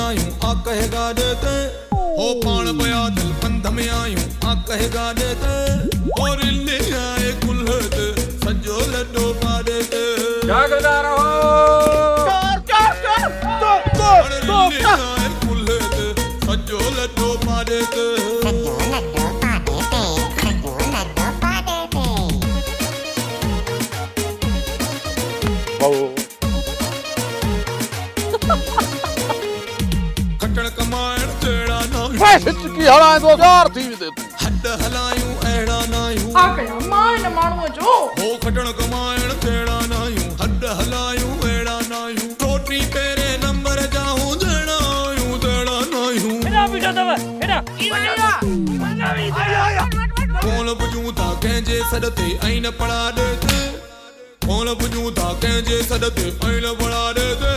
آهيون آ ڪنهن گاڏي تي. هو پاڻ پيا دل پنڌ ۾ آهيون آ ڪنهن گاڏي تي. هو رلي آهي ڪلهي تي سڄو لڏو پاڏي تي. جاڳندا رهو. چور چور چور چور چور چور رلي آهي ڪلهي تي سڄو لڏو پاڏي تي. سڄو لڏو پاڏي تي سڄو لڏو پاڏي تي. کٽڻ ڪمائڻ جهڙا ناهيون. ڦيس هچڪي هڻائيندو يار ٿي ويندين تون. هڏ هلايون اهڙا ناهيون. ڇا ڪيان مان هن ماڻهوء جو. هو کٽڻ ڪمائڻ جهڙا ناهيون. هڏ هلايون اهڙا ناهيون. ٽوٽي پهرين نمبر جا هون جهڙا آهيون تهڙا ناهيون. هيڏانهن بيٺو اٿو هيڏانهن. ڪونه پڄون ٿا ڪنهن جي سڏ تي ۽ نه پڙاڏي تي. ڪونه پڄون ٿا ڪنهن جي سڏ تي ۽ نه پڙاڏي تي.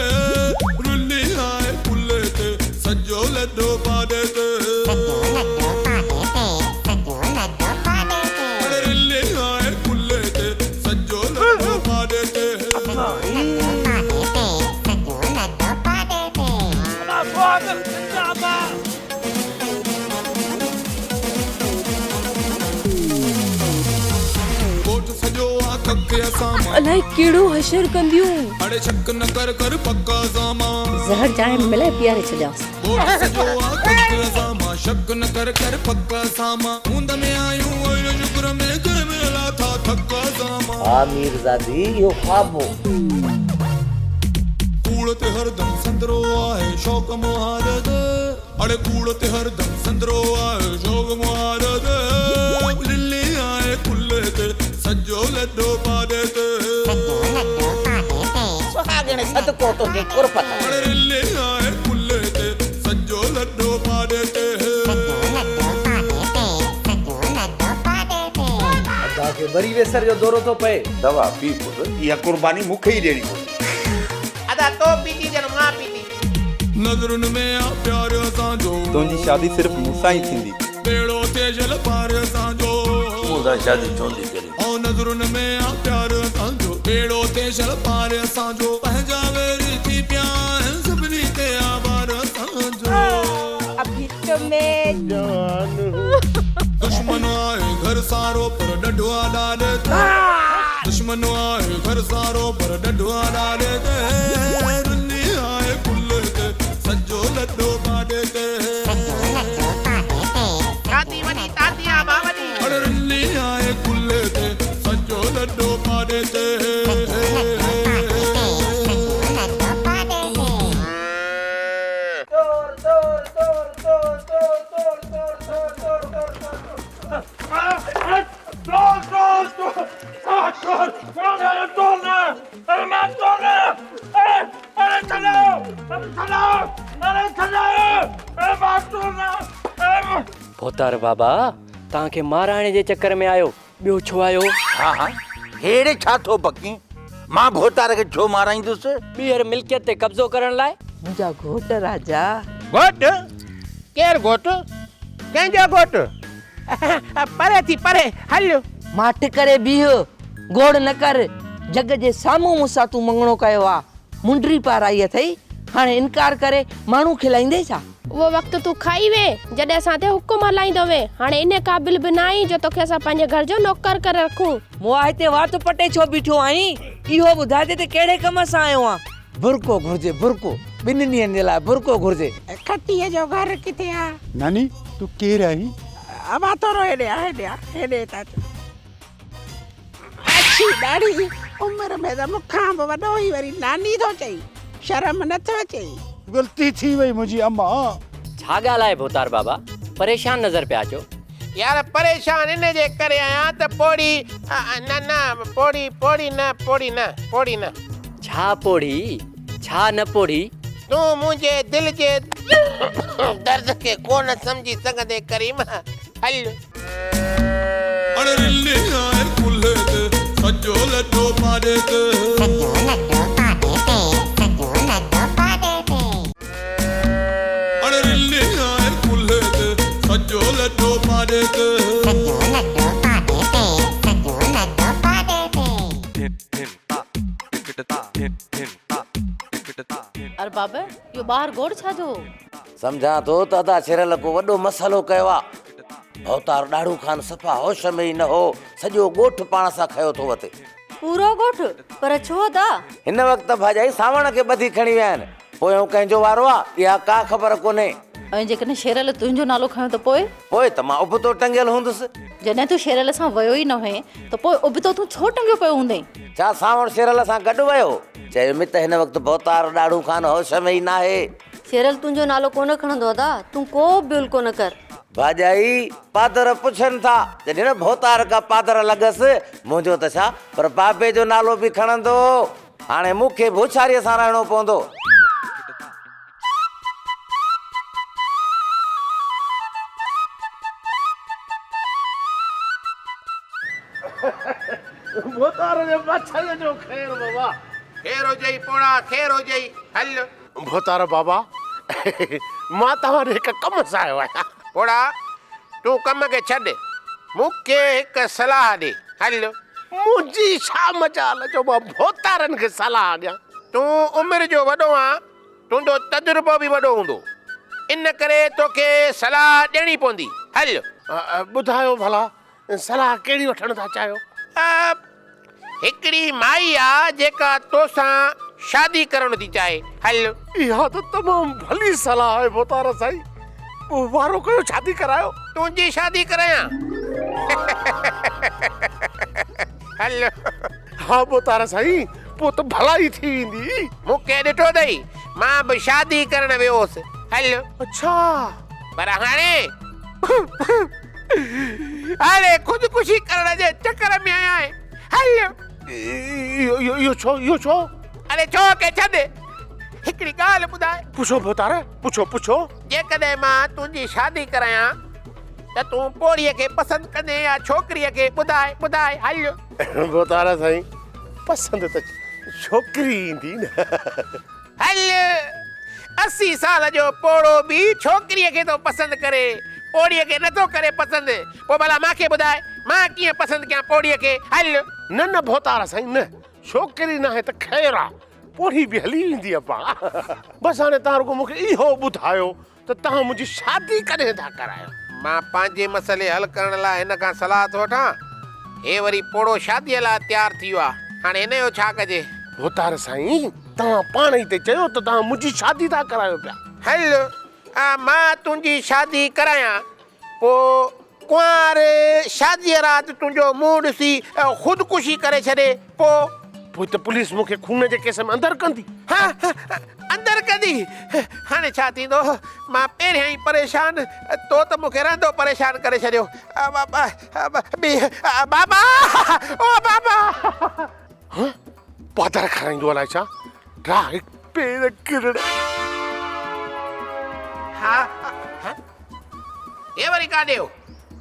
رلي آهي ڪلهي تي سڄو لڏو پاڏي تي. سڄو لڏو پاڏي تي سڄو لڏو پاڏي تي. اڙي رلي آهي ڪلهي تي سڄو لڏو پاڏي تي. سڄو لڏو پاڏي تي سڄو لڏو پاڏي تي. ادا سهاڳ زنده آباد. ڳوٺ سڄو آ ڪک اسان مان. الائي ڪهڙو حشر ڪنديون. اڙي شڪ نه ڪر ڪر پڪ اسان مان. زهر چانهه ۾ ملائي پياري ڇڏيانس. ڳوٺ سڄو آ ڪک اسان مان. شڪ نه ڪر ڪر پڪ اسان مان. هوند ۾ آهيون ۽ شڪر ۾ ڪنهن ۾ لاٿا ٿڪ اسان مان. ها ميرزادي اهو خواب هو. ڪوڙ تي هردم سندرو آهي شوق مهار تي. اڙي ڪوڙ تي هردم سندرو آهي شوق مهار تي. للي آهي ڪلهي تي سڄو لڏو پاڏي تي. سڄو لڏو پاڏي تي. سهاڳڻ صدقو تنهنجي قرب تان. اڙي رلي آهي ڪلهي تي سڄو لڏو پاڏي تي. سڄو لڏو پاڏي تي سڄو لڏو پاڏي تي. ادا کي وري ويسر جو دورو ٿو پئي. دوا پي پٽ، اها قرباني مون کي ئي ڏيڻي پوندي. ادا تو پيتي ڄڻ مان پيتي. نظرن ۾ آ پيار اسان جو. تنهنجي شادي صرف مون سان ئي ٿيندي. ٻيڙو ٿئي شل پار اسان جو. تون مون سان شادي ڇو نٿي ڪرين؟ او نظرن ۾ آ پيار اسان جو. ٻيڙو ٿئي شل پار اسان جو. پنهنجا ويري ٿي پيا آهن سڀني تي آ بار اسان جو. اڀي تو مين جوان هون. دشمن آهي گهر سارو پر ڏڍو آ ڏاڏي تي. دشمن آهي گهر سارو پر ڏڍو آ ڏاڏي تي. رلي آهي ڪلهي تي سڄو لڏو پاڏي تي. سڄو لڏو پاڏي تي. ڇاتي وڏي تاتي آ ڀا وڏي. اڙي رلي آهي ڪلهي تي سڄو لڏو پاڏي تي. سڄو لڏو پاڏي تي سڄو لڏو پاڏي تي. چور چور چور چور چور چور چور چور چور چور چور چور چور چور چور چور مان چور اري ڇڏايو ڇڏايو اري ڇڏايو مان چور. ڀوتار بابا توهان کي مارائڻ جي چڪر ۾ آيو ٻيو ڇو آيو؟ ها ها هيڙي ڇا ٿو بڪين؟ مان ڀوتار کي ڇو مارائيندس؟ ٻيهر ملڪيت تي قبضو ڪرڻ لاء؟ منهنجا گهوٽ راجا. گهوٽ؟ ڪير گهوٽ؟ ڪنهن جو گهوٽ؟ پري ٿي پري هل. ماٺ ڪري بيهه، گوڙ نه ڪر. جڳ جي سامهون مون سان تون مڱڻو ڪيو آ. منڊري پارائي اٿئي، هاڻي انڪار ڪري ماڻهو کلائيندين ڇا؟ اهو وقت تون کائي وئين، جڏهن اسان تي حڪم هلائيندو هئين. هاڻي انهي قابل به نه آهين جو توکي اسان پنهنجي گهر جو نوڪر ڪري رکون. مئا هتي وات پٽي ڇو بيٺو آهين؟ اهو ٻڌاء ته هتي ڪهڙي ڪم سان آيو آن؟ برقعو گهرجي برقعو، ٻن ڏينهن جي لاء برقعو گهرجي. کٽيء جو گهر ڪٿي آ؟ ناني، تون ڪير آهين؟ ابا ٿورو هيڏي آ، هيڏي آ، هيڏي ٿا اچو. اڇي ڏاڙهي، عمر ۾ ته مون کان به وڏو هي وري ناني ٿو چئي، شرم نه ٿو اچئي؟ غلطي ٿي وئي منهنجي اما. ڇا ڳالهه آهي ڀوتار بابا، پريشان نظر پيا اچو. يار پريشان ان جي ڪري آهيان ته پوڙهي، نه نه پوڙهي پوڙهي نه پوڙهي نه پوڙهي نه. ڇا پوڙهي، ڇا نه پوڙهي. تون منهنجي دل جي درد کي ڪونه سمجهي سگهندين ڪريم، هل. اڙ رلي آهي ڪلهي تي سڄو لڏو پاڏي تي. سڄو لڏو پاڏي تي سڄو لڏو پاڏي تي. اڙ رلي آهي ڪلهي تي سڄو لڏو پاڏي تي. سڄو لڏو پاڏي تي سڄو لڏو پاڏي تي. ارباب، اهو ٻاهر گوڙ ڇا جو هو؟ سمجهان ٿو ته ادا شيرل ڪو وڏو مسئلو ڪيو آ. ڀوتار ڏاڙهون خان صفا هوش ۾ ئي نه هو، سڄو ڳوٺ پاڻ سان کنيو ٿو وتي. پورو ڳوٺ؟ پر ڇو ادا؟ هن وقت ته ڀاڄائي سانوڻ کي ٻڌي کڻي ويا آهن. پويون ڪنهن جو وارو آ، اها ڪا خبر ڪونهي. ۽ جيڪڏهن شيرل تنهنجو نالو کنيو ته پوء؟ پوء ته مان ابتو ٽنگيل هوندس. جڏهن تون شيرل سان ويو ئي نه هئين ته پوء ابتو تون ڇو ٽنگيو پيو هوندين؟ ڇا سانوڻ شيرل سان گڏ ويو؟ چيم ته هن وقت ڀوتار ڏاڙهون خان هوش ۾ ئي ناهي. شيرل تنهنجو نالو ڪونه کڻندو ادا، تون ڪو به الڪو نه ڪر. ڀاڄائي، پادر پڇن ٿا، جڏهن نه ڀوتار ڪا پادر لڳس، منهنجو ته ڇا پر بابي جو نالو به کڻندو. هاڻي مون کي به هوشياريء سان رهڻو پوندو. ڀوتار جي بادشاهيء جو خير بابا. خير هجئي پوڙها، خير هجئي، هل. ڀوتار بابا، مان توهان ڏي هڪ ڪم سان آيو آهيان. پوڙها، تون ڪم کي ڇڏ، مون کي هڪ صلاح ڏي، هل. منهنجي ڇا مجال جو مان ڀوتارن کي صلاح ڏيان. تون عمر جو وڏو آن، تنهنجو تجربو به وڏو هوندو، ان ڪري توکي صلاح ڏيڻي پوندي. هل. ٻڌايو ڀلا، صلاح ڪهڙي وٺڻ ٿا چاهيو؟ هڪڙي مائي آ جيڪا توسان شادي ڪرڻ ٿي چاهي. هل. اها ته تمام ڀلي صلاح آهي ڀوتار سائين. پوء وارو ڪيو شادي ڪرايو. تنهنجي شادي ڪرايان؟ هل. ها ڀوتار سائين، پوء ته ڀلائي ٿي ويندي. مون کي ڏٺو اٿئي، مان به شادي ڪرڻ ويو هوس. هل. اڇا. پر هاڻي هاڻي خودڪشي ڪرڻ جي چڪر ۾ آهيان. هل. اهو ڇو؟ اهو ڇو؟ اڙي ڇو کي ڇڏ، هڪڙي ڳالهه ٻڌاء. پڇو ڀوتار، پڇو پڇو. جيڪڏهن مان تنهنجي شادي ڪرايان ته تون پوڙهيء کي پسند ڪندين يا ڇوڪريء کي؟ ٻڌاء ٻڌاء، هل. ڀوتار سائين، پسند ته ڇوڪري ايندي نه. هل، 80 سال جو پوڙهو به ڇوڪريء کي ٿو پسند ڪري، پوڙهيء کي نٿو ڪري پسند. پوء ڀلا مان کي ٻڌاء، مان ڪيئن پسند ڪيان پوڙهيء کي؟ هل. نه نه ڀوتار سائين نه، ڇوڪري ناهي ته خير آ، پوڙهي به هلي ويندي ابا. بس هاڻي توهان رڳو مون کي اهو ٻڌايو ته توهان منهنجي شادي ڪڏهن ٿا ڪرايو؟ مان پنهنجي مسئلي حل ڪرڻ لاء هن کان صلاح ٿو وٺان. هي وري پوڙهو شاديء لاء تيار ٿي ويو آهي. هاڻي هن جو ڇا ڪجي؟ ڀوتار سائين، توهان پاڻ ئي ته چيو ته توهان منهنجي شادي ٿا ڪرايو پيا. هل، مان تنهنجي شادي ڪرايان، پوء ڪنوار شاديء رات تنهنجو منهن ڏسي خودڪشي ڪري ڇڏي، پوء؟ پوء ته پوليس مون کي خون جي ڪيس ۾ اندر ڪندي. ها، اندر ڪندي. هاڻي ڇا ٿيندو؟ مان پهريان ئي پريشان، تو ته مون کي رهندو پريشان ڪري ڇڏيو. بابا! او بابا! ها، پادر کارائيندو الائي ڇا؟ ڊاهه پير ڪرڙ. ها، ها. هي وري ڪاڏي ويو؟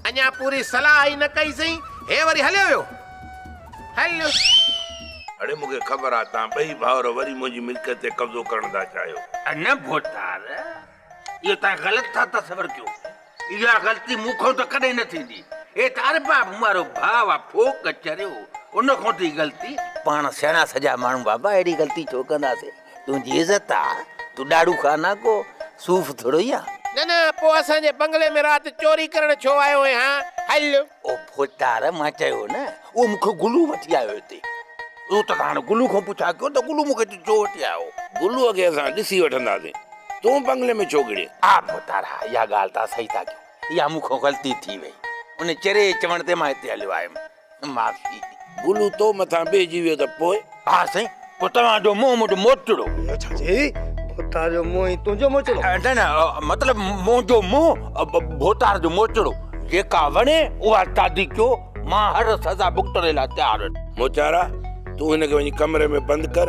اڃا پوري صلاح ئي نه ڪئي سين، هي وري هليو ويو. هل. اڙي مون کي خبر آ تان ٻئي ڀائر وري منهنجي ملڪيت تي قبضو ڪرڻ ٿا چاهيو. نه ڀوتار، اهو تان غلط ٿا تصور ڪيو. اها غلطي مون کان ته ڪڏهن نه ٿيندي. هي ته ارباب مون وارو ڀاء آ، ڦوڪ چريو، ان کان ٿي غلطي. پاڻ سياڻا سڄا ماڻهو بابا اهڙي غلطي ڇو ڪنداسين. تنهنجي عزت آ، تون ڏاڙهون خان آن ڪو صوف ٿورو ئي آن. نه نه پوء اسان جي بنگلي ۾ رات چوري ڪرڻ ڇو آيو هئين هان؟ هل. او ڀوتار مان چيو نه اهو مون کي گلو وٺي آيو هتي. اهو ته هاڻ گلو کان پڇا ڪيو ته گلو مون کي هتي ڇو وٺي آيو. گلوء کي اسان ڏسي وٺنداسين. تون بنگلي ۾ ڇو گهڙين؟ ها ڀوتار ها اها ڳالهه تان صحيح ٿا ڪيو. اها مون کان غلطي ٿي وئي. ان چري چوڻ تي مان هتي هليو آيم. معافي. گلو تو مٿان بيهجي ويو ته پوء؟ ها سائين، پوء توهان جو منهن منهنجو موچڙو. ڇا چئي؟ ڀوتار جو منهن ۽ تنهنجو موچڙو؟ نه نه، مطلب منهنجو منهن ڀوتار جو موچڙو. جيڪا وڻي اها شادي ڪيو، مان هر سزا ڀڳتڻ لاء تيار آهيان. موچارا، تون هن کي وڃي ڪمري ۾ بند ڪر.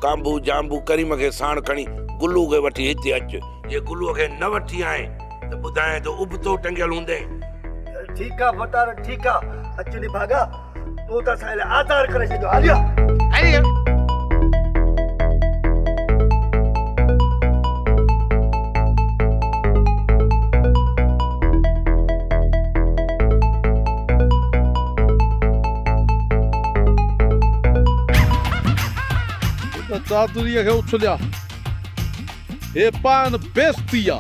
ڪانڀو جانڀو ڪريم کي ساڻ کڻي گلو کي وٺي هتي اچ. جي گلوء کي نه وٺي آئين ته ٻڌايانء ته ابتو ٽنگيل هوندين. ٺيڪ آ ڀوتار ٺيڪ آ، اچ نڀاڳا، تو ته اسان لاء آزار ڪري ڇڏيو، هليا. هليا. چادريء کي اڇليا. هي پائڻ بيستي آ.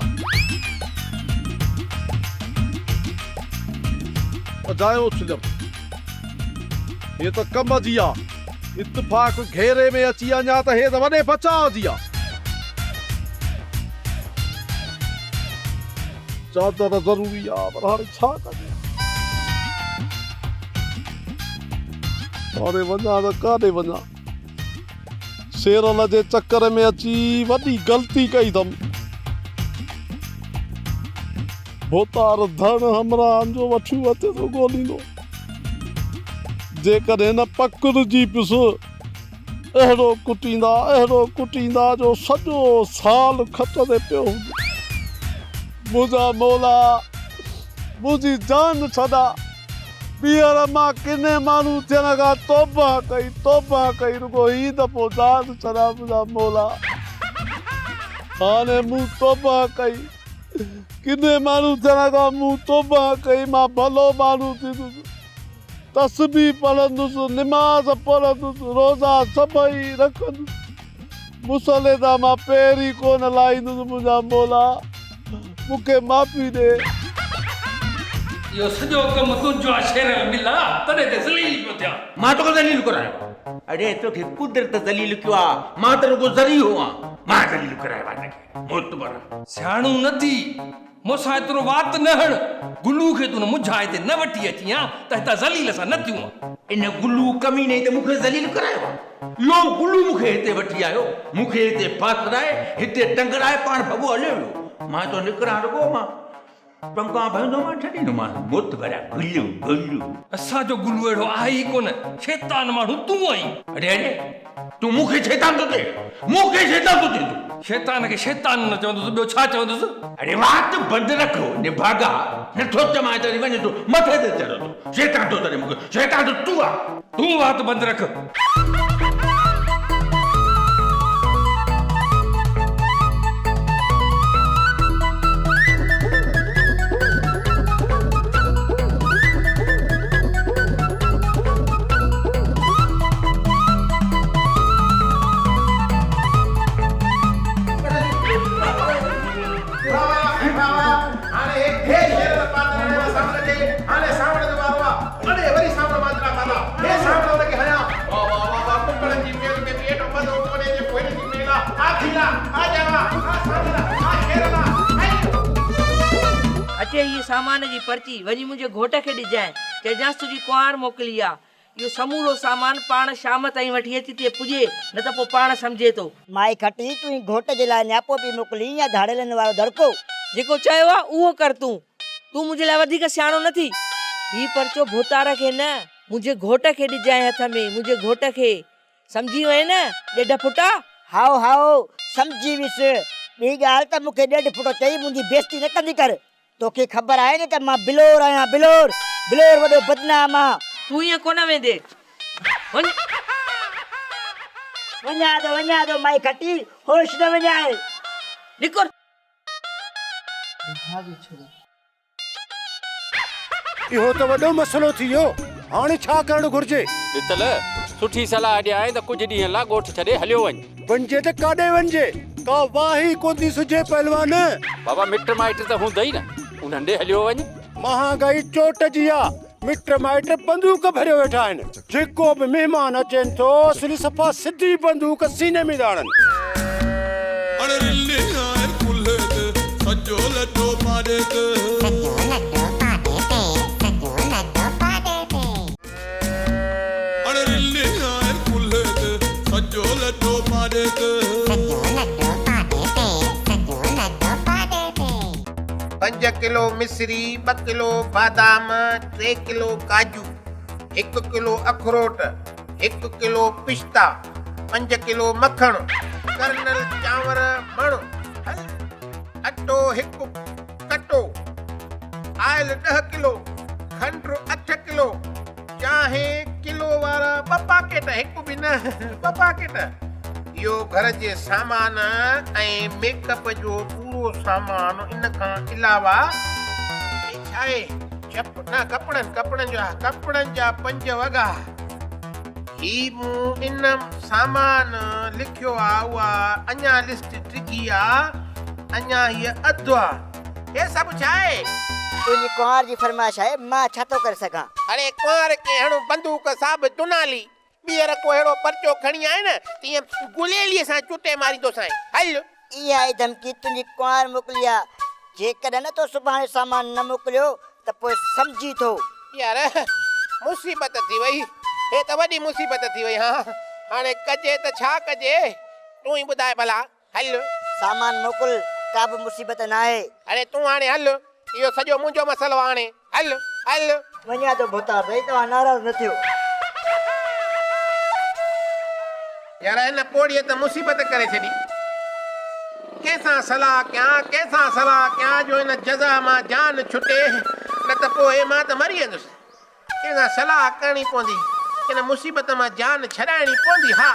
اجايو اڇليم. هي ته ڪم جي آ. اتفاق گهيري ۾ اچي وڃان ته هي ته وڏي بچاء جي آ. چادر ضروري آ پر هاڻي ڇا ڪجي. هاڻي وڃان ته ڪاڏي وڃان. شيرل جي چڪر ۾ اچي وڏي غلطي ڪئي اٿم. ڀوتار ڌڻ همراهن جو وٺيون اچي ٿو ڳوليندو. جيڪڏهن نه پڪڙجي پيس، اهڙو ڪٽيندا، اهڙو ڪٽيندا جو سڄو سال کٽ تي پيو هوندو. منهنجا مولا، منهنجي جان ڇڏا. ٻيهر مان ڪني ماڻهو ٿيڻ کان توبهه ڪئي، توبهه ڪئي، رڳو هي دفعو جان ڇڏا منهنجا مولا. هاڻي مون توبهه ڪئي. ڪني ماڻهو ٿيڻ کان مون توبهه ڪئي، مان ڀلو ماڻهو ٿيندس. تسبيح پڙهندس، نماز پڙهندس، روزا سڀئي رکندس. مصلي تان مان پير ئي ڪونه لاهيندس، منهنجا مولا مون کي معافي ڏي. اهو سڄو ڪم تنهنجو آ شيرل ملا، تڏهن ته ذليل پيو ٿيان. مان توکي ذليل ڪرايو آ؟ اڙي توکي قدرت ذليل ڪيو آ، مان ته رڳو ذريعو آن. مان ذليل ڪرايو آ تنهنکي. معتبر. سياڻو نه ٿي، مون سان ايترو وات نه هڻ. گلو کي تون منجها هتي نه وٺي اچين ها ته هتان ذليل اسان نه ٿيون ها. ان گلو ڪميني ته مون کي ذليل ڪرايو آ. اهو گلو مون کي هتي وٺي آيو، مون کي هتي ڦاسرائي، هتي ٽنگرائي پاڻ ڀڳو هليو ويو. مان چيو نڪران رڳو مان ٽنگان ڀرندومان ڇڏيندومانس. معتبر گلو گلو. اسان جو گلو اهڙو آهي ئي ڪونه. شيطان ماڻهو تون آهين. اڙي اڙي تون مون کي شيطان ٿو چئين؟ مون کي شيطان ٿو چئين تون؟ شيطان کي شيطان نه چوندس ٻيو ڇا چوندس؟ اڙي وات بند رک نڀاڳا، نٿو چوانء ته وڃ تون مٿي تي چڙهندو. شيطان ٿو چئين مون کي، شيطان ته تون آ. تون وات بند رک. اچي هيء سامان جي پرچي وڃي منهنجي گهوٽ کي ڏجانء، چئجانس تنهنجي ڪنوار موڪلي آ. اهو سمورو سامان پاڻ شام تائين وٺي اچي تي پڄي، نه ته پوء پاڻ سمجهي ٿو. مائي کٽي، تون ئي گهوٽ جي لاء نياپو پئي موڪلين يا ڌاڙيلن وارو دڙڪو؟ جيڪو چيو آ، اهو ڪر تون. تون منهنجي لاء وڌيڪ سياڻو نه ٿي. هي پرچو ڀوتار کي نه، منهنجي گهوٽ کي ڏجانء هٿ ۾، منهنجي گهوٽ کي. سمجهي وئين نه، ڏيڍ ڦٽا؟ هائو هائو، سمجهي ويس. ٻي ڳالهه ته مون کي ڏيڍ ڦٽو چئي منهنجي بيعزتي نه ڪندي ڪر. توکي خبر آهي نه ته مان بلور آهيان، بلور! بلور وڏو بدنام آ. تون ائين ڪونه ويندين. وڃ. وڃان ٿو، وڃان ٿو، مائي کٽي، هوش نه وڃاء. نڪر. اهو ته وڏو مسئلو ٿي ويو، هاڻي ڇا ڪرڻ گهرجي؟ ڏتل، سٺي صلاح ڏيانء ته ڪجهه ڏينهن لاء ڳوٺ ڇڏي هليو وڃ. وڃجي ته ڪاڏي وڃجي؟ ڪا واهه ئي ڪونه ٿي سجهي پهلوان. بابا مٽ مائٽ ته هوندئي نه، انهن ڏي هليو وڃ. مهانگائي چوٽ جي آ، مٽ مائٽ بندوق ڀريو ويٺا آهن. جيڪو به مهمان اچين ٿو، اصلي صفا سڌي بندوق سيني ۾ ٿا هڻن. اڙ رلي آهي ڪلهي تي، سڄو لڏو پاڏي تي. سڄو لڏو پاڏي تي، سڄو لڏو پاڏي تي. اڙ رلي آهي ڪلهي تي، سڄو لڏو پاڏي تي. سڄو لڏو پاڏي تي، سڄو لڏو پاڏي تي. پنج ڪلو مصري، ٻه ڪلو بادام، ٽي ڪلو ڪاجو، هڪ ڪلو اخروٽ، هڪ ڪلو پستا، پنج ڪلو مکڻ، ڪرنل چانور مڻ، هل اٽو هڪ ڪٽو، آئل ڏهه ڪلو، کنڊ اٺ ڪلو، چانهه ڪلو وارا ٻه پاڪيٽ، هڪ به نه ٻه پاڪيٽ. اهو گهر جي سامان ۽ ميڪ اپ جو پورو سامان ان کان علاوه هي ڇا آهي؟ چپ نه ڪپڙن ڪپڙن جا ڪپڙن جا پنج وڳا. هي مون ان سامان لکيو آ اها اڃا لسٽ ڊگهي آ اڃا هيء اڌ آ. هي سڀ ڇا آهي؟ تنهنجي ڪنوار جي فرمائش آهي مان ڇا ٿو ڪري سگهان. اڙي ڪنوار کي هڻ بندوق سا به دونالي. ٻيهر ڪو اهڙو پرچو کڻي آئين نه تيئن گليليء سان چٽي ماريندوسانء. هل. اها ئي ڌمڪي تنهنجي ڪنوار موڪلي آ. جيڪڏهن نه تو سڀاڻي سامان نه موڪليو ته پوء سمجهي ٿو. يار مصيبت ٿي وئي. هي ته وڏي مصيبت ٿي وئي. هان هاڻي ڪجي ته ڇا ڪجي؟ تون ئي ٻڌاء ڀلا. هل. سامان موڪل ڪا به مصيبت ناهي. اڙي تون هاڻي هل. اهو سڄو منهنجو مسئلو آ هاڻي. هل هل. وڃان ٿو ڀوتار سائين توهان ناراض نه ٿيو. يار هن پوڙهيء ته مصيبت ڪري ڇڏي. ڪنهن سان صلاح ڪيان، ڪنهن سان صلاح ڪيان جو هن جزا مان جان ڇٽي، نه ته پوء مان ته مري ويندس. ڪنهن سان صلاح ڪرڻي پوندي، هن مصيبت مان جان ڇڏائڻي پوندي، ها!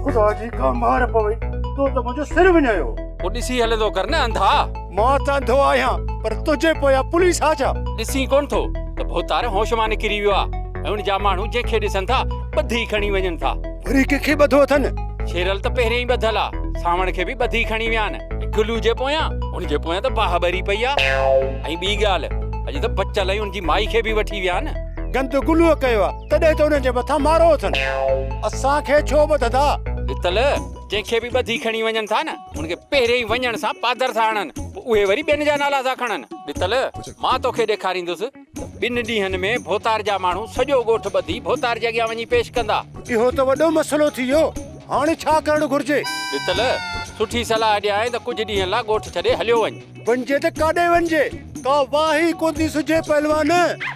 خدا جي ڪا مار پوي، تو ته منهنجو سر وڃايو. پوء ڏسي هلندو ڪر نه انڌا. مان ته انڌو آهيان، پر تنهنجي پويان پوليس آ ڇا؟ ڏسين ڪونه ٿو ته ڀوتار هوش مان نڪري ويو آ ۽ ان جا ماڻهو جنهن کي ڏسن ٿا ٻڌي کڻي وڃن ٿا. وري ڪنهن کي ٻڌو اٿن؟ شيرل ته پهرين ئي ٻڌل آ، سانوڻ کي به ٻڌي کڻي ويا آهن ۽ گلو جي پويان، ان جي پويان ته باهه ٻري پئي آ ۽ ٻي ڳالهه اڄ ته بچل ۽ ان جي مائي کي به وٺي ويا آهن. گند گلوء ڪيو آ، تڏهن ته انهن جي مٿان مارو اٿن. اسان کي ڇو ٻڌندا؟ ڏتل، جنهن کي به ٻڌي کڻي وڃن ٿا نه، ان کي پهرين ئي وڃڻ سان پادر ٿا هڻن، پوء اهي وري ٻين جا نالا ٿا کڻن. ڏتل، مان توکي ڏيکاريندس ته ٻن ڏينهن ۾ ڀوتار جا ماڻهو سڄو ڳوٺ ٻڌي ڀوتار جي اڳيان وڃي پيش ڪندا. اهو ته وڏو مسئلو ٿي ويو، هاڻي ڇا ڪرڻ گهرجي؟ ڏتل، سٺي صلاح ڏيانء ته ڪجهه ڏينهن لاء ڳوٺ ڇڏي هليو وڃ. وڃجي ته ڪاڏي وڃجي؟ ڪا واهه ئي ڪونه ٿي سجهي پهلوان.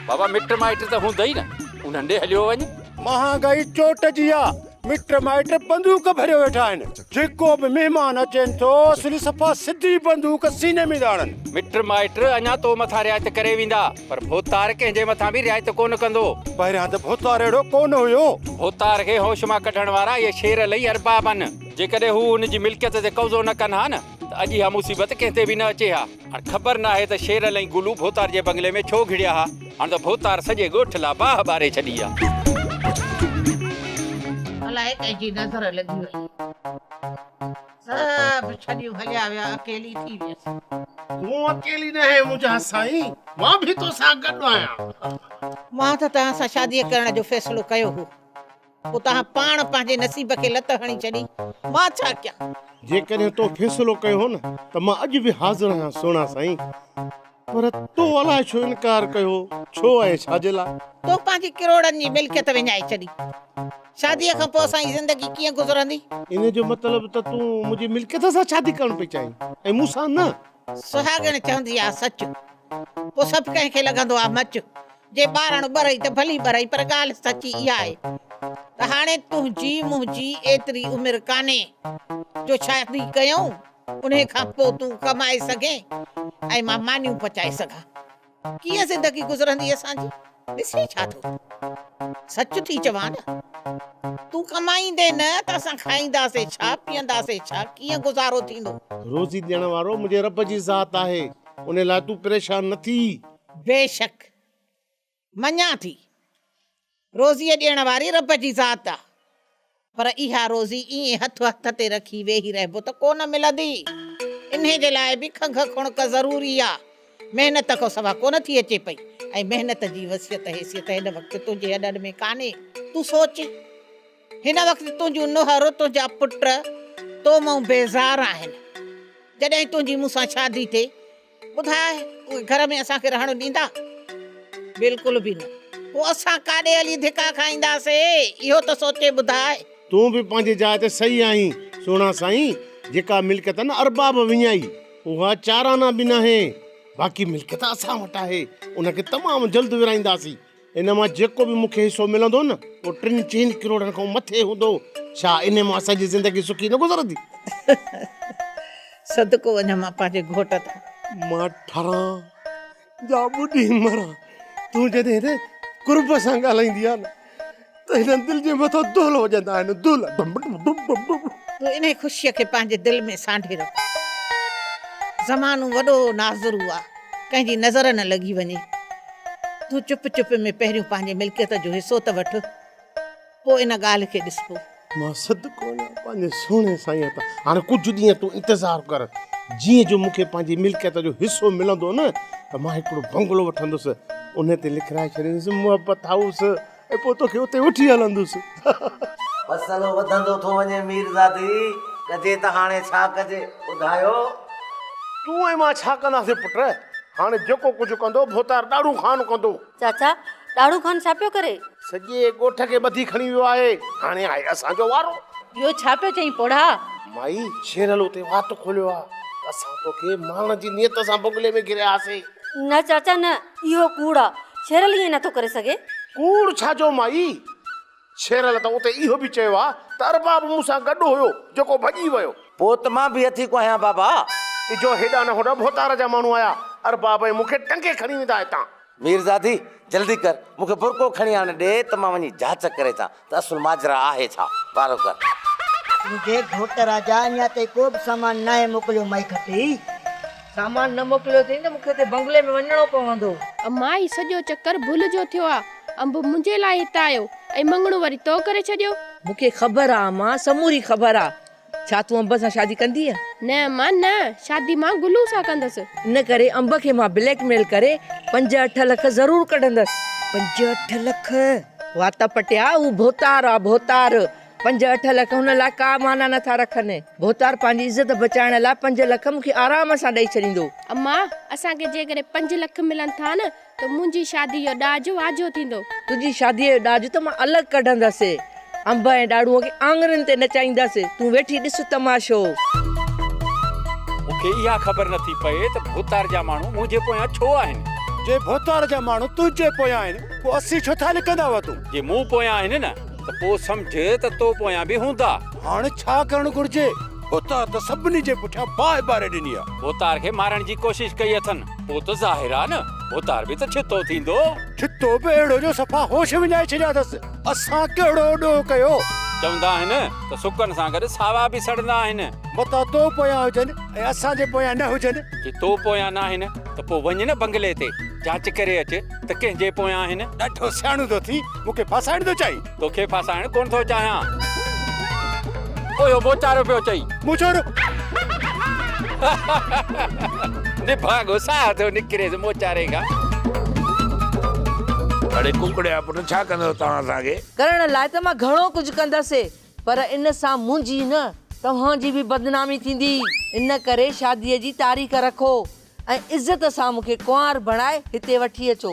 بابا مٽ مائٽ ته هوندئي نه، انهن ڏي هليو وڃ. مهانگائي چوٽ جي آ، مٽ مائٽ بندوق ڀريو ويٺا آهن. جيڪو به مهمان اچين ٿو، سني صفا سڌي بندوق سيني ۾ ٿا هڻن. مٽ مائٽ اڃا تو مٿان رعايت ڪري ويندا، پر ڀوتار ڪنهن جي مٿان به رعايت ڪونه ڪندو. پهريان ته ڀوتار اهڙو ڪونه هيو. ڀوتار کي هوش مان ڪڍڻ وارا اهي شير لئي ارباب آهن. جيڪڏهن هو ان جي ملڪيت تي قبضو نه ڪن ها نه ته اڄ اها مصيبت ڪنهن تي به نه اچي ها. هاڻ خبر ناهي ته شير علي ۽ گلو ڀوتار جي بنگلي ۾ ڇو گهڙيا ها. هاڻ ته ڀوتار سڄي ڳوٺ لا باهه ٻاري ڇڏي آ. الائي ڪنهن جي نظر لڳي وئي. سڀ ڇڏيون هليا ويا اڪيلي ٿي ويس. تون اڪيلي ناهين منهنجا سائين، مان به توسان گڏ آهيان. مان ته توهان سان شاديء ڪرڻ جو فيصلو ڪيو هو. پوء توهان پاڻ پنهنجي نصيب کي لت هڻي ڇڏي، مان ڇا ڪيان؟ جيڪڏهن تو فيصلو ڪيو هو نه ته مان اڄ به حاضر آهيان سهڻا سائين، پر تو الائي ڇو انڪار ڪيو، ڇو ۽ ڇا جي لاء؟ تو پنهنجي ڪروڙن جي ملڪيت وڃائي ڇڏي، شاديء کان پوء اسان جي زندگي ڪيئن گذرندي؟ ان جو مطلب ته تون منهنجي ملڪيت سان شادي ڪرڻ پئي چاهين ۽ مون سان نه؟ سهاڳڻ چوندي آ سچ، پوء سڀ ڪنهن کي لڳندو آ مچ. جي ٻارڻ ٻرئي ته ڀلي ٻرئي پر ڳالهه سچي اها آهي ته هاڻي تنهنجي منهنجي ايتري عمر ڪانهي جو شادي ڪيون انهي کان پوء تون ڪمائي سگهين ۽ مان مانيون پچائي سگهان. ڪيئن زندگي گذرندي اسان جي؟ ڏسين ڇا ٿو؟ سچ ٿي چوان نه. تون ڪمائيندين نه ته اسان کائينداسين ڇا، پيئنداسين ڇا، ڪيئن گذارو ٿيندو؟ روزي ڏيڻ وارو منهنجي رب جي ذات آهي، انهي لاء تون پريشان نه ٿي. بيشڪ، مڃان ٿي. روزيء ڏيڻ واري رب جي ذات آ. پر اها روزي ائين هٿ هٿ تي رکي ويهي رهبو ته ڪو نه ملندي. انهي جي لاء به کنگهه کڻڪ ضروري آ. محنت کان سوا ڪونه ٿي اچي پئي ۽ محنت جي وصيت حيثيت هن وقت تنهنجي هڏن ۾ ڪانهي. تون سوچ، هن وقت تنهنجون نهر، تنهنجا پٽ تو مئون بيزار آهن. جڏهن تنهنجي مون سان شادي ٿئي، ٻڌاء اهي گهر ۾ اسان کي رهڻ ڏيندا؟ بلڪل به نه. پوء اسان ڪاڏي هلي ڌڪا کائينداسي؟ اهو ته سوچي ٻڌاء. تون به پنهنجي جاء تي صحيح آهين سهڻا سائين، جيڪا ملڪيت نه ارباب وڃائي، اها چار آنا به ناهي. باقي ملڪيت اسان وٽ آهي، ان کي تمام جلد ورهائينداسين. ان مان جيڪو به مون کي حصو ملندو نه، اهو ٽن چئن ڪروڙن کان مٿي هوندو. ڇا انهي مان اسان جي زندگي سکي نه گذرندي؟ صدقو وڃان مان پنهنجي گهوٽ تان. مان ٺران يا ٻڏي مران، تون جڏهن قرب سان ڳالهائيندي آهين نه ته. ته هنن دل جي مٿان دهل وڄندا آهن، دهل ڊم ڊم ڊم ڊم ڊم. تون انهيء خوشيء کي پنهنجي دل ۾ سانڍي رک. زمانو وڏو نازرو آ، ڪنهن جي نظر نه لڳي وڃي. تون چپ چپ ۾ پهريون پنهنجي ملڪيت جو حصو ته وٺ. پوء ان ڳالهه کي ڏسبو. مان صدقو وڃان پنهنجي سهڻي سائينء تان. هاڻي ڪجهه ڏينهن تون انتظار ڪر. جيئن جو مون کي پنهنجي ملڪيت جو حصو ملندو نه ته مان هڪڙو بنگلو وٺندس. انهي تي لکرائي ڇڏيندس محبت هائوس ۽ پوء توکي اتي وٺي هلندس. مسئلو وڌندو ٿو وڃي ميرزادي، ڪجي ته هاڻي ڇا ڪجي ٻڌايو؟ تون ۽ مان ڇا ڪنداسين پٽ؟ هاڻي جيڪو ڪجهه ڪندو ڀوتار ڏاڙهون خان ڪندو. چاچا، ڏاڙهون خان ڇا پيو ڪري؟ سڄي ڳوٺ کي ٻڌي کڻي ويو آهي، هاڻي آهي اسان جو وارو. اهو ڇا پيو چئين پوڙها؟ مائي، شيرل اتي وات کوليو آ ته اسان توکي مارڻ جي نيت سان بنگلي ۾ گهريا هئاسين. نه چاچا نه، اهو ڪوڙ آ. شيرل ائين نٿو ڪري سگهي. ڪوڙ ڇا جو مائي؟ شيرل ته اتي اهو به چيو آ ته ارباب مون سان گڏ هيو جيڪو ڀڄي ويو. پوء ته مان به اٿي ڪوهيان بابا. اجهو هيڏانهن نه هوڏانهن ڀوتار جا ماڻهو آيا، ارباب ۽ مون کي ٽنگي کڻي ويندا هتان. ميرزادي، جلدي ڪر، مون کي برقعو کڻي آڻ ڏي ته مان وڃي جاچ ڪري اچان ته اصل ماجرا آهي ڇا. وارو ڪر. منهنجي گهوٽ راجا اڃا تائين ڪو به سامان ناهي موڪليو مائي کٽي. سامان نه موڪليو اٿئي ته مون کي اتي بنگلي ۾ وڃڻو پوندو. امان هي سڄو چڪر ڀل جو ٿيو آ. انب منهنجي لاء هت آيو ۽ مڱڻو وري تو ڪري ڇڏيو. مون کي خبر آ امان، سموري خبر آ. ڇا تون انب سان شادي ڪندينء؟ نه امان نه، شادي مان گلو سان ڪندس. ان ڪري انب کي مان بليڪ ميل ڪري پنج اٺ لک ضرور ڪڍندس. پنج اٺ لک؟ وات پٽيا، هو ڀوتار آ ڀوتار. پنج اٺ لک هن لاء ڪا معنيٰ نه ٿا رکن. ڀوتار پنهنجي عزت بچائڻ لاء پنج لک مون کي آرام سان ڏئي ڇڏيندو. امان، اسان کي جيڪڏهن پنج لک ملن ٿا نه ته منهنجي شادي جو ڏاج واجهو ٿيندو. تنهنجي شاديء جو ڏاج ته مان الڳ ڪڍندس. انب ۽ ڏاڙهونء کي آڱرين تي نچائيندس. تون ويٺي ڏس تماشو. مون کي اها خبر نه ٿي پئي ته ڀوتار جا ماڻهو منهنجي پويان ڇو آهن. جي ڀوتار جا ماڻهو تنهنجي پويان آهن، پوء اسين ڇو ٿا لڪندا وتون؟ جي مون پويان آهن نه ته پوء سمجهه ته تو پويان به هوندا. هاڻ ڇا ڪرڻ گهرجي؟ ڀوتار ته سڀني جي پٺيان باهه ٻاري ڏني آ. ڀوتار کي مارڻ جي ڪوشش ڪئي اٿن. پوء ته ظاهر آ نه ڀوتار به ته ڇتو ٿيندو. ڇتو به اهڙو جو صفا هوش وڃائي ڇڏيا اٿس. اسان ڪهڙو ڏوهه ڪيو؟ چوندا آهن ته سڪن سان گڏ ساوا به سڙندا آهن. متان تو پويان هجن ۽ اسان جي پويان نه هجن. جي تو پويان ناهن ته پوء وڃ نه بنگلي تي جاچ ڪري اچ ته ڪنهن جي پويان آهن. ڏاڍو سياڻو ٿو ٿين، مون کي ڦاسائڻ ٿو چاهين؟ توکي ڦاسائڻ ڪونه ٿو چاهيان. اهو موچارو پيو چئي. موچارو؟ نڀاڳو ساهه ٿو نڪريس موچاري کان. اڙي ڪڪڙيا پٽ ڇا ڪندؤ توهان اسان کي؟ ڪرڻ لاء ته مان گهڻو ڪجهه ڪندس، پر ان سان منهنجي نه توهان جي به بدنامي ٿيندي. ان ڪري شاديء جي تاريخ رکو. ۽ عزت سان مون کي ڪنوار بڻائي هتي وٺي اچو.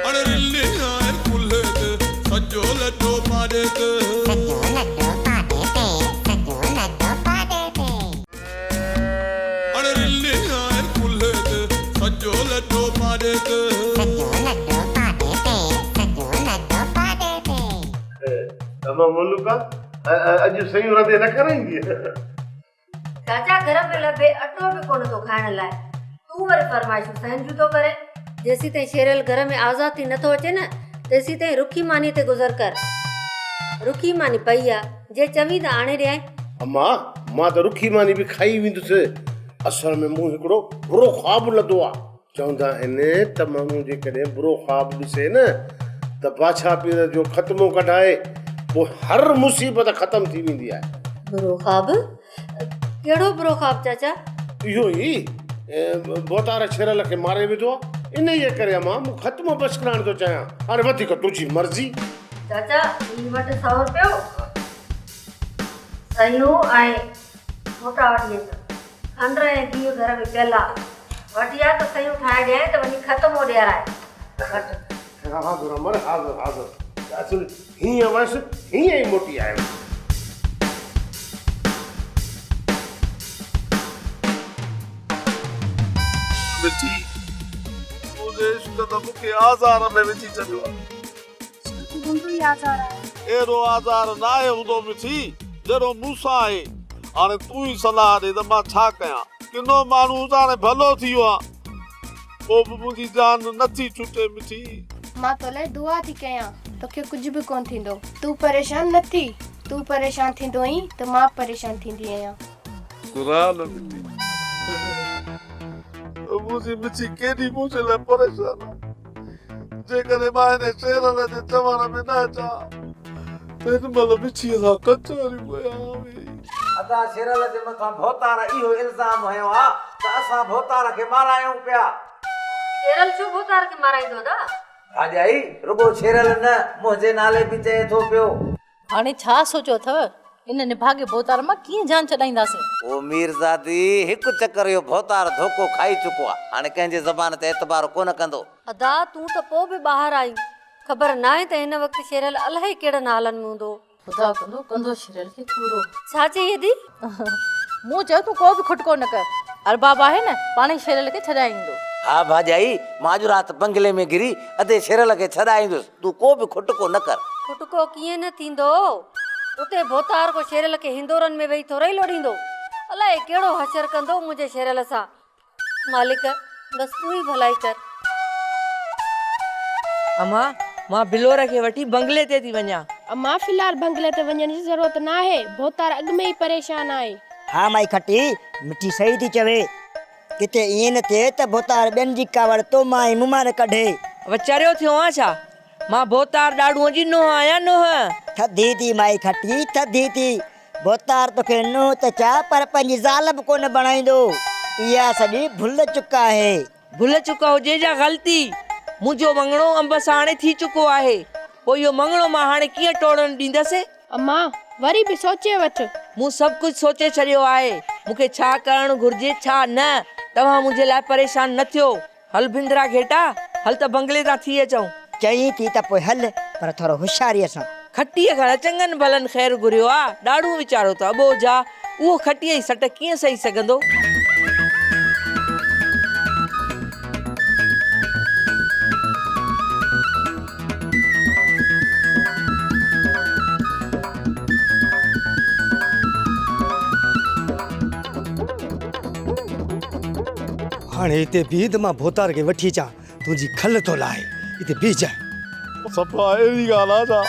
اڙ رلي آهي ڪلهي تي سڄو لڏو پاڏي تي. سڄو لڏو پاڏي تي سڄو لڏو پاڏي تي. اڙ رلي آهي ڪلهي تي سڄو لڏو پاڏي تي. سڄو لڏو پاڏي تي سڄو لڏو پاڏي تي. اما ملوڪا اڄ سيون رڌي نه کارائيندينء؟ چاچا گهر ۾ لڀي اٽو به ڪونه ٿو کائڻ لاء تون وري فرمائشون سهن جون ٿو ڪرين. جيسيتائين شيرل گهر ۾ آزاد ٿي نٿو اچي نه تيسيتائين رکي ماني تي گذر ڪر. رکي ماني پئي آ جي چوين ته آڻي ڏيانء. اما مان ته رکي ماني به کائي ويندس. اصل ۾ مون هڪڙو برو خواب لڌو آ. چوندا آهن ته ماڻهو جيڪڏهن برو خواب ڏسي نه ته بادشاهه پير جو ختمو ڪڍائي پوء هر مصيبت ختم ٿي ويندي آهي. برو خواب؟ ڪهڙو برو خواب چاچا؟ اهو ئي ڀوتار شيرل کي ماري وڌو آهي. انهيء ڪري امان مون ختمو بس ڪرائڻ ٿو چاهيان. هاڻي وڌيڪ تنهنجي مرضي. چاچا هي وٺ سئو رپيو، سيون ۽ ڦوٽا وٺي اچ. کنڊ ۽ گيهه گهر ۾ پيل آ. وٺي آ ته سيون ٺاهي ڏيانء ته وڃي ختمو ڏيارائي. وٺ. حاضر امڙ حاضر حاضر. اصل هيئن ويس هيئن ئي موٽي آيم. مٺي، تنهنجي عشق ته مون کي آزار ۾ وجهي ڇڏيو آ. عشق هوندو ئي آزار آهي. اهڙو آزار ناهي هوندو مٺي، جهڙو مون سان آهي. هاڻي تون ئي صلاح ڏي ته مان ڇا ڪيان؟ ڪنو ماڻهو ته هاڻي ڀلو ٿي ويو آهيان، پوء به منهنجي جان نٿي ڇٽي مٺي. مان تو لاء دعا ٿي ڪيان. توکي ڪجهه به ڪونه ٿيندو. تون پريشان نه ٿي. تون پريشان ٿيندو آهين ته مان پريشان ٿيندي آهيان. قرآن مٺي. منهنجي مٺي ڪيڏي منهنجي لاء پريشان آهي. جيڪڏهن مان هن شيرل جي چوڻ ۾ نه اچان ها ته هن مهل مٺيء سان ڪچهريون ڪيان ها ويهي. ادا شيرل جي مٿان ڀوتار اهو الزام هنيو آ ته اسان ڀوتار کي مارايون پيا. شيرل ڇو ڀوتار کي مارائيندو ادا؟ ڀاڄائي، رڳو شيرل نه، منهنجي نالي به چئي ٿو پيو. هاڻي ڇا سوچيو اٿو؟ ان نڀاڳي ڀوتار مان ڪيئن جان ڇڏائينداسين؟ او ميرزادي، هڪ چڪر اهو ڀوتار ڌوڪو کائي چڪو آ، هاڻي ڪنهن جي زبان تي اعتبار ڪونه ڪندو. ادا، تون ته پوء به ٻاهر آهين. خبر ناهي ته هن وقت شيرل الائي ڪهڙن حالن ۾ هوندو. خدا ڪندو، ڪندو شيرل کي پورو. ڇا چئي ادي؟ مون چيو تون ڪو به کٽڪو نه ڪر، ارباب آهي نه، پاڻهي شيرل کي ڇڏائي ايندو. ها ڀاڄائي، مان اڄ رات بنگلي ۾ گهري ادي شيرل کي ڇڏائي ايندس، تون ڪو به کٽڪو نه ڪر. کٽڪو ڪيئن نه ٿيندو، اتي ڀوتار ڪو شيرل کي هندورن ۾ ويهي ٿورئي لوڙيندو. الائي ڪهڙو حشر ڪندو منهنجي شيرل سان. مالڪ، بس تون ئي ڀلائي ڪر. امان، مان بلور کي وٺي بنگلي تي ٿي وڃان. امان، في الحال بنگلي تي وڃڻ جي ضرورت ناهي. ڀوتار اڳ ۾ ئي پريشان آهي. ها مائي کٽي، مٺي صحيح ٿي چوي. ڪٿي ائين نه ٿئي ته ڀوتار ٻين جي ڪاوڙ تو مان ۽ مون مان نه ڪڍي. وچريو ٿيو آن ڇا؟ مان ڀوتار ڏاڙهونء جي نونهن آهيان، نونهن. ٿڌي ٿي مائي کٽي، ٿڌي ٿي. ڀوتار توکي نونهن ته ڇا پر پنهنجي زال به ڪونه بڻائيندو. اها سڄي ڀل چڪ آهي. ڀل چڪ هجي يا غلطي، منهنجو مڱڻو انب سان هاڻي ٿي چڪو آهي. پوء اهو مڱڻو مان هاڻي ڪيئن ٽوڙڻ ڏيندس؟ امان، وري به سوچي وٺ. مون سڀ ڪجهه سوچي ڇڏيو آهي. مون کي ڇا ڪرڻ گهرجي ڇا نه. توهان منهنجي لاء پريشان نه ٿيو. هل بندرا گهيٽا، هل ته بنگلي تان ٿي اچون. چئين ٿي ته پوء هل، پر ٿورو هوشياريء سان. کٽيء کان چڱن ڀلن خير گهريو آ، ڏاڙهون ويچارو ته اٻوجهه آ، اهو کٽيء جي سٽ ڪيئن سهي سگهندو؟ هاڻي هتي بيهه ته مان ڀوتار کي وٺي اچان، تنهنجي کل ٿو لاهي، هتي بيهجانء. صفا اهڙي ڳالهه آ ڇا؟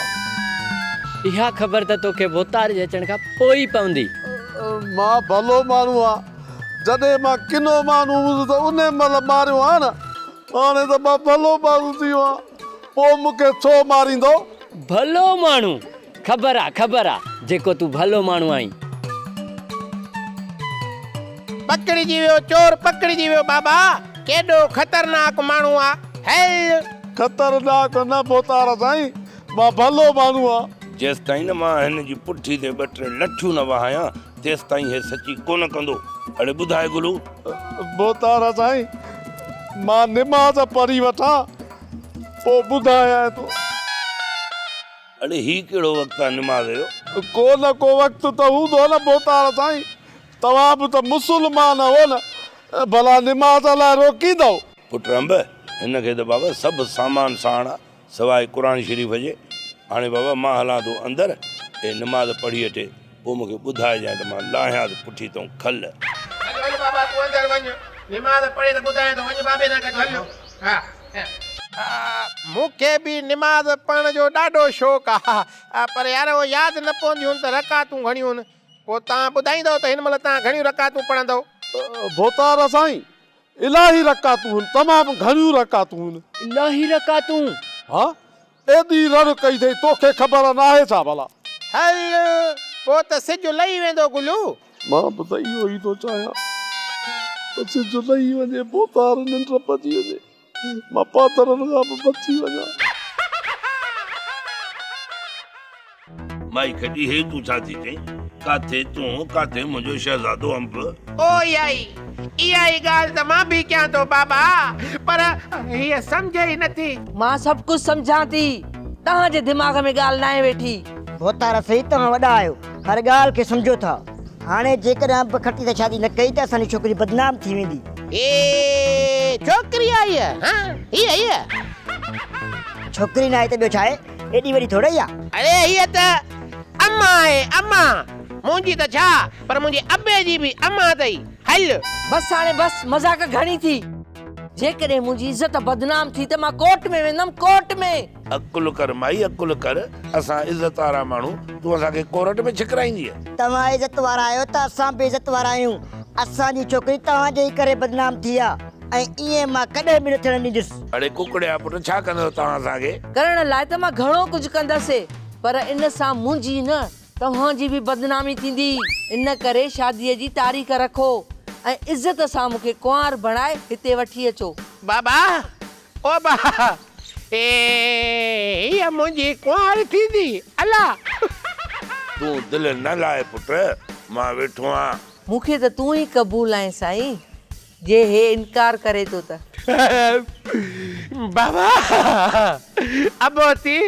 اها خبر ته توکي ڀوتار جي اچڻ کان پوء ئي پوندي. مان ڀلو ماڻهو آهيان، جڏهن مان ڪنو ماڻهو هوس ته انهي مهل ماريو ها نه، هاڻي ته مان ڀلو ماڻهو ٿي ويو آهيان، پوء مون کي ڇو ماريندو؟ ڀلو ماڻهو! خبر آ، خبر آ، جيڪو تون ڀلو ماڻهو آهين. پڪڙجي ويو چور پڪڙجي ويو بابا ڪيڏو خطرناڪ ماڻهو آ هل. خطرناڪ نه ڀوتار سائين مان ڀلو ماڻهو آ. جيستائين نه مان هن جي پٺي تي ٻه ٽي لٺيون نه وهايان تيستائين هي سچي ڪونه ڪندو. اڙي ٻڌاء گلو. ڀوتار سائين مان نماز پڙهي وٺان پوء ٻڌايانء ٿو. اڙي هي ڪهڙو وقت آ نماز جو؟ ڪو نه ڪو وقت ته هوندو نه ڀوتار سائين، توهان به ته مسلمان آهيو نه، ڀلا نماز لاء روڪيندؤ؟ پٽ انب، هن کي ته بابا سڀ سامان ساڻ آ، سواء قرآن شريف جي. هاڻي بابا مان هلان ٿو اندر، هي نماز پڙهي اچي، پوء مون کي ٻڌائجانء ته مان لاهيانس پٺي تئون کل. هل هل بابا تون اندر وڃ، نماز پڙهي ته ٻڌايان ٿو، وڃ بابي سان گڏ هل. ها. مون کي به نماز پڙهڻ جو ڏاڍو شوق آ، پر يار اهو ياد نه پونديون ته رڪعتون گهڻيون آهن. پوء توهان ٻڌائيندؤ ته هن مهل توهان گهڻيون رڪعتون پڙهندؤ؟ ڀوتار سائين، الاهي رڪعتون هن، تمام گهڻيون رڪعتون هن. الاهي رڪعتون؟ ها، ايڏي رڙ ڪئي اٿئي، توکي خبر ناهي ڇا ڀلا؟ هل، پوء ته سج لهي ويندو گلو. مان به ته اهو ئي ٿو چاهيان ته سج لهي وڃي، ڀوتار ننڊ پئجي وڃي. مان پادرن کان به بچي وڃان. مائي کڄي، هي تون ڇا ٿي چئين؟ ڪاٿي تون، ڪاٿي منهنجو شهزادو انب. او اها ئي، اها ئي ڳالهه ته مان به ڪيان ٿو بابا، پر هيء سمجهي ئي نٿي. مان سڀ ڪجهه سمجهان ٿي، توهان جي دماغ ۾ ڳالهه ناهي ويٺي. ڀوتار سائين توهان وڏا آهيو، هر ڳالهه کي سمجهو ٿا. هاڻي جيڪڏهن انب کٽي سان شادي نه ڪئي ته اسان جي ڇوڪري بدنام ٿي ويندي. هي ڇوڪري آئي آ ها هيء هيء. ڇوڪري ناهي ته ٻيو ڇا آهي؟ ايڏي وڏي ٿورئي آ. اڙي هيء ته اما آهي اما. منهنجي ته ڇا پر منهنجي ابي جي به اما اٿئي. هل. بس هاڻي بس مذاق گهڻي ٿي. جيڪڏهن منهنجي عزت بدنام ٿي ته مان ڪورٽ ۾ ويندم ڪورٽ ۾. عقل ڪر مائي عقل ڪر، اسان عزت وارا ماڻهو، تون اسان کي ڪورٽ ۾ ڇڪرائيندينء؟ توهان عزت وارا آهيو ته اسان به عزت وارا آهيون. اسان جي ڇوڪري توهان جي ئي ڪري بدنام ٿي آ ۽ ائين مان ڪڏهن به نه ٿيڻ ڏيندس. اڙي ڪڪڙيا پٽ ڇا ڪندؤ توهان اسان کي؟ ڪرڻ لاء ته مان گهڻو ڪجهه ڪندس پر ان سان منهنجي نه توهان جي به بدنامي ٿيندي، ان ڪري شاديء جي تاريخ رکو ۽ عزت سان مون کي ڪنوار بڻائي هتي وٺي اچو. بابا، او با، هيء منهنجي ڪنوار ٿيندي، الا! تون دل نه لاء پٽ، مان ويٺو آهيان. مون کي ته تون ئي قبول آهين سائين. جي هي انڪار ڪري ٿو ته. بابا ابوتي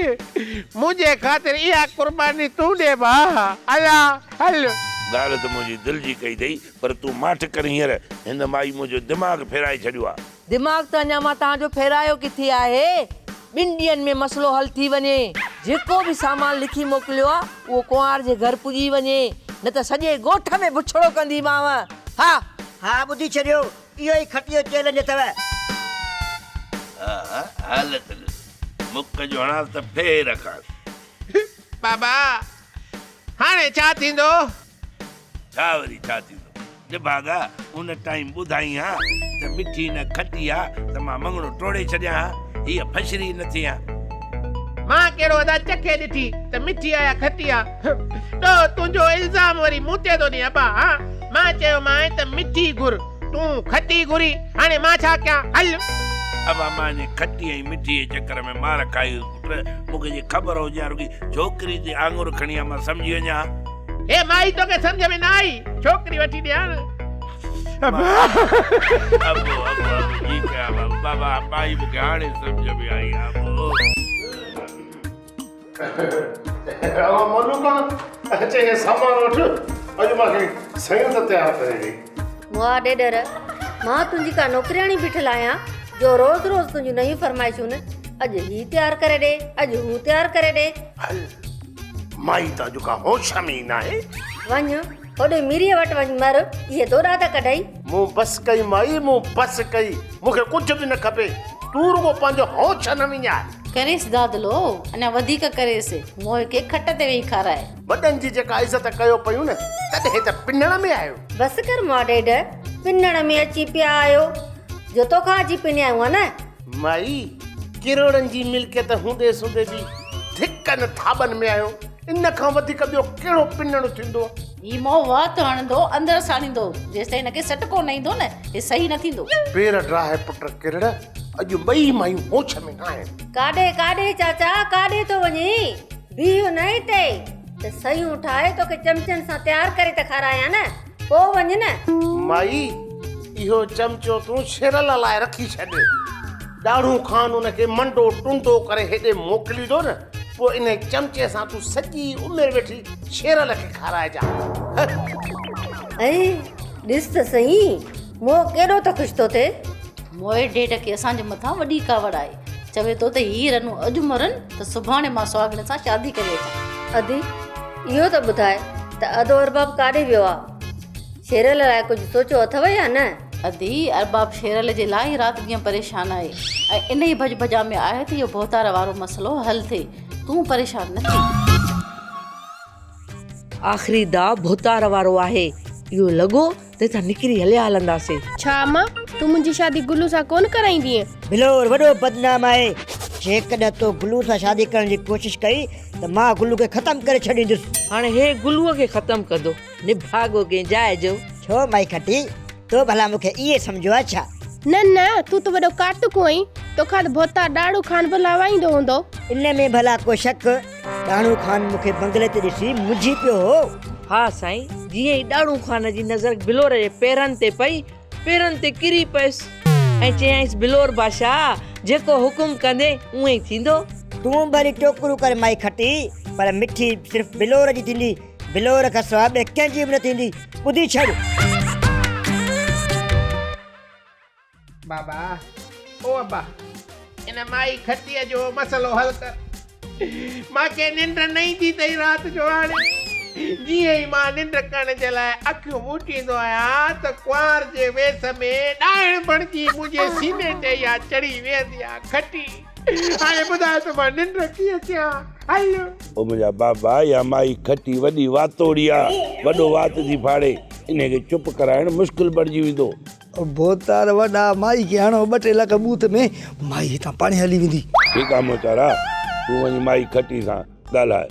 منهنجي خاطر اها قرباني تون ڏي با الا هل. ڳالهه ته منهنجي دل جي ڪئي اٿئي پر تون ماٺ ڪر هينئر هن مائي منهنجو دماغ ڦيرائي ڇڏيو آ. دماغ ته اڃا مان توهان جو ڦيرايو ڪٿي آهي. ٻن ڏينهن ۾ مسئلو حل ٿي وڃي. جيڪو به سامان لکي موڪليو آ اهو ڪنوار جي گهر پڄي وڃي نه ته سڄي ڳوٺ ۾ بڇڙو ڪنديمانء. ها! ها ٻڌي ڇڏيو، اهو ئي کٽيء جو چئلينج اٿو. ها ها حالت ڏس، مڪ جو هڻانس ته ڦيهي رکانس. بابا هاڻي ڇا ٿيندو؟ ڇا وري ڇا ٿيندو؟ نڀاڳا ان ٽائيم ٻڌائين ها ته مٺي نه کٽي ها ته مان مڱڻو ٽوڙي ڇڏيان ها، هيء ڦشري نه ٿئي ها. مان ڪهڙو ادا چکي ڏٺي ته مٺي آ يا کٽي آ. ڏوهه تنهنجو الزام وري مون تي ٿو ڏين ابا ها مان چيومانء ته مٺي گهر تون کٽي گهري هاڻي مان ڇا ڪيان هل. ابا مان انهي کٽي ۽ مٺي جي چڪر ۾ مار کائي هيس پٽ مون کي جي خبر هجي ها رڳي ڇوڪري تي آڱر کڻي ها مان سمجهي وڃان ها. هي مائي توکي سمجهه ۾ نه آئي ڇوڪري وٺي ڏيان. ابو ابو ابو جي ڪيا بابا مائي مون کي هاڻي سمجهه ۾ آئي ابو. اها ملوڪڻ اچي هي سامان وٺ اڄ مان کي سيون ته تيار ڪري ڏي. مئا ڏيڏر، مان تنهنجي ڪا نوڪرياڻي بيٺل آهيان جو روز روز تنهنجون نيون فرمائشون اڄ هي تيار ڪري ڏي، اڄ هو تيار ڪري ڏي. هل، مائي ته اڄ ڪا هوش ۾ ئي ناهي. وڃ، هوڏي ميريء وٽ وڃ مر، اهي دوڏا ته ڪڍئي. مون بس ڪئي مائي، مون بس ڪئي، مون کي ڪجهه به نه کپي، تون رڳو پنهنجو هوش نه وڃاء. ڪريس دادلو، اڃا وڌيڪ ڪريس، موهه کي کٽ تي ويهي کاراء. وڏن جي جيڪا عزت ڪيو پيون نه، تڏهن ته پنڻ ۾ آيو. بس ڪر مئا ڏيڍ، پنڻ ۾ اچي پيا آهيو، جو توکان اچي پنيا آهيون ها نه؟ مائي، ڪروڙن جي ملڪيت هوندي سوندي به ڌڪن ٿاٻن ۾ آهيو، ان کان وڌيڪ ٻيو ڪهڙو پنڻ ٿيندو؟ هي موهه وات هڻندو، اندر ساڙيندو، جيستائين هن کي سٽڪو نه ايندو نه، هي صحيح نه ٿيندو. پير ڊاهي پٽ ڪرڙ، اڄ ٻئي مايون هوش ۾ ناهن. ڪاڏي ڪاڏي چاچا ڪاڏي ٿو وڃين؟ بيهه نه هتي ته سيون ٺاهي توکي چمچن سان تيار ڪري ته کارايان نه، پوء وڃ نه. مائي، اهو چمچو تون شيرل لاء رکي ڇڏ. ڏاڙهون خان ان کي منڊو ٽنڊو ڪري هيڏي موڪليندو نه، پوء انهي چمچي سان تون سڄي عمر ويٺي شيرل کي کارائجان. ائي ڏس ته سهي، موهه ڪيڏو ته خوش ٿو ٿئي. موهي ڍيڍ کي اسان جي مٿان وڏي ڪاوڙ آهي. چوي ٿو ته هي رنون اڄ مرن ته سڀاڻي مان سهاڳڻ سان شادي ڪري اچان. ادي، اهو ته ٻڌاء ته ادو ارباب ڪاڏي ويو آ؟ شيرل لاء ڪجهه سوچيو اٿئو يا نه؟ ادي، ارباب شيرل جي لاء ئي رات ڏينهن پريشان آهي ۽ انهيء ڀڄ ڀڄان ۾ آهي ته اهو ڀوتار وارو مسئلو حل ٿئي. تون پريشان نه ٿي. آخري داء ڀوتار وارو آهي. اهو لڳو ته هتان نڪري هليا هلنداسين. ڇا امان، تون منهنجي شادي گلو سان ڪونه ڪرائيندينء؟ بلور وڏو بدنام آهي. جيڪڏهن تو گلو سان شادي ڪرڻ جي ڪوشش ڪئي ته مان گلو کي ختم ڪري ڇڏيندس. هاڻي هي گلوء کي ختم ڪندو. نڀاڳو ڪنهن جاء جو. ڇو مائي کٽي، تو ڀلا مون کي ائين سمجهيو آهي ڇا؟ نه نه، تون ته وڏو ڪاٽڪو آهين. توکان ته ڀوتار ڏاڙهون خان به لاوائيندو هوندو. ان ۾ ڀلا ڪو شڪ؟ ڏاڙهون خان مون کي بنگلي تي ڏسي منجهي پيو هو. ها سائين، جيئن ئي ڏاڙهون خان جي نظر بلور جي پيرن تي پئي، پيرن تي ڪري پيس ۽ چيائينس بلور بادشاهه، جيڪو حڪم ڪندين، اونئين ئي ٿيندو. تون ڀلي ٽوڪرو ڪر مائي کٽي، پر مٺي صرف بلور جي ٿيندي. بلور کان سواء ٻئي ڪنهن جي به نه ٿيندي، ٻڌي ڇڏ. بابا، او ابا، ان مائي کٽيء جو مسئلو حل ڪر. مان کي ننڊ نه ايندي اٿئي رات جو هاڻي. جيئن ئي مان ننڊ ڪرڻ جي لاء اکيون ٻوٽيندو آهيان ته ڪنوار جي ويس ۾ ڏائڻ بڻجي منهنجي سيني تي اها چڙهي ويهندي آ کٽي. هاڻي ٻڌاء ته مان ننڊ ڪيئن ڪيان؟ هل. او منهنجا بابا، اها مائي کٽي وڏي واتوڙي آ، وڏو وات ٿي ڦاڙي، انهي کي چپ ڪرائڻ مشڪل بڻجي ويندو. ڀوتار وڏا، مائي کي هڻو ٻه ٽي لک ٻوٿ ۾، مائي هتان پاڻهي هلي ويندي. ٺيڪ آ موچارا، تون وڃي مائي کٽي سان ڳالهاء.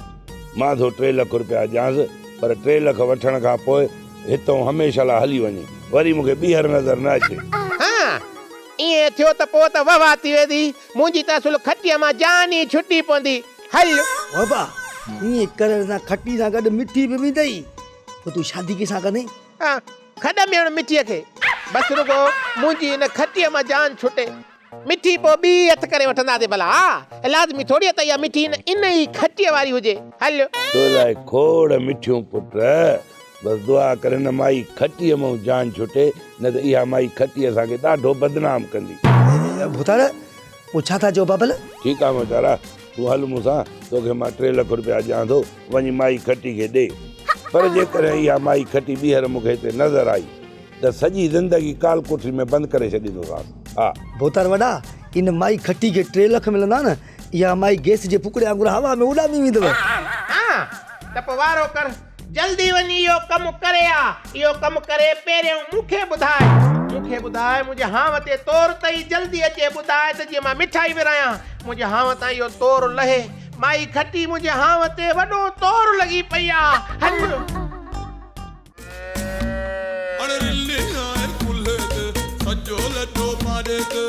مان ٿو 3 لک رپيا ڏيانس، پر 3 لک وٺڻ کان پوء هتئون هميشه لاء هلي وڃي، وري مون کي ٻيهر نظر نه اچي. ها، ائين ٿيو ته پوء ته وهوا ٿي ويندي، منهنجي ته اصل کٽيء مان جان ئي ڇٽي پوندي. هل. بابا، ائين ڪرڻ سان کٽي سان گڏ مٺي به ويندئي. پوء تون شادي ڪنهن سان ڪندين؟ ها، کڏ ۾ هڻ مٺيء کي. بس رڳو منهنجي هن کٽيء مان جان ڇٽي. مٺي پوء ٻي هٿ ڪري وٺنداسين ڀلا. ها، لازمي ٿوري ته اها مٺي ان ئي کٽيء واري هجي. هل. تو لاء کوڙ مٺيون پٽ. بس دعا ڪر هن مائي کٽيء مئون جان ڇٽي، نه ته اها مائي کٽي اسان کي ڏاڍو بدنام ڪندي. ڀوتار، پوء ڇا ٿا چئو بابل؟ ٺيڪ آ موچارا، تون هل مون سان، توکي مان 3 لک رپيا ڏيان ٿو، وڃي مائي کٽي کي ڏي. پر جيڪڏهن اها مائي کٽي ٻيهر مون کي هتي نظر آئي ته سڄي زندگي ڪال ڪوٺري ۾ بند ڪري ڇڏيندوسانس. ها. ڀوتار وڏا، ان مائي کٽي کي 3 لک ملندا نه، اها مائي گئس جي ڦڪڙي وانگر هوا ۾ اڏامي ويندو. ها، ته پوء وارو ڪر. جلدي وڃي اهو ڪم ڪري آ. اهو ڪم ڪري پهريائون مون کي ٻڌاء. مون کي ٻڌاء، منهنجي هانء تي تور تئي، جلدي اچي ٻڌاء ته جيئن مان مٺائي ورهايان. منهنجي هانء تان اهو تور لهي. مائي کٽي منهنجي هانء تي وڏو تور لڳي پئي آ. هل. اڙي رلي آهي ڪلهي تي، سڄو لڏو پاڏي تي.